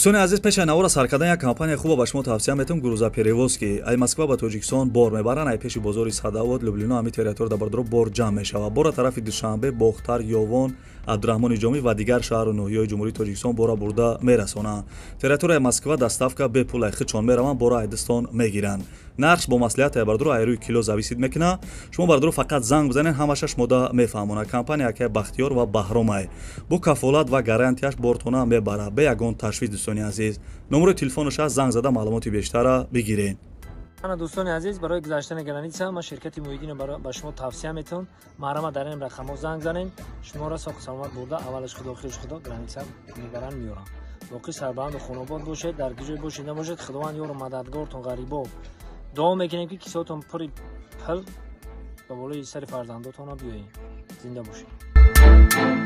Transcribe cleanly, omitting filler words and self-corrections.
Дӯстони азиз, пеш аз навора сар кардан як компания хуба ба шумо тавсия метавам: «Грузоперевозки». Ай Москва ба Тоҷикистон бор мебаранд. Ай пеши бозори Садовод, Люблино, ҳами территория да, бардоро, бор ҷамъ мешавад. Бора тарафи Душанбе, Бохтар, Ёвон, Абдураҳмони Ҷомӣ ва дигар шаҳру ноҳияҳои Ҷумҳурии Тоҷикистон бора бурда мерасонанд. Территорияи Москва доставка бепул, ай худшон мераванд, бора айдистон мегиранд. Нархш бо маслиҳат, ай бардоро, ай рӯи кило зависит мекунад. Шумо, бардоро, фақат занг бизанед, ҳамаша шумода мефаҳмонад. Компания акай Бахтиёр ва Баҳромай, бо кафолат ва гарантияш бортона мебарад, бе ягон ташвиш. Дӯстони азиз, номерои телефонаш аст, занг зада маълумоти бештара бигиред. Ана, дӯстони азиз, барои гузаштани граница ман ширкати Муҳиддино ба шумо тавсия метавон. Маҳрама дар ин рақамҳо занг занем, шуморо соҳу саломат бурда, аввалаш Худо, охираш Худо, граница мебаранд, меёранд. Боқӣ сарбаланду хонобод бошед, дар куҷое бошед набошед, Худованд ёру мададгортон. Ғарибо дуо мекунем, ки кисотон пури пул ба болои сари фарзандотона биёед. Зинда бошед.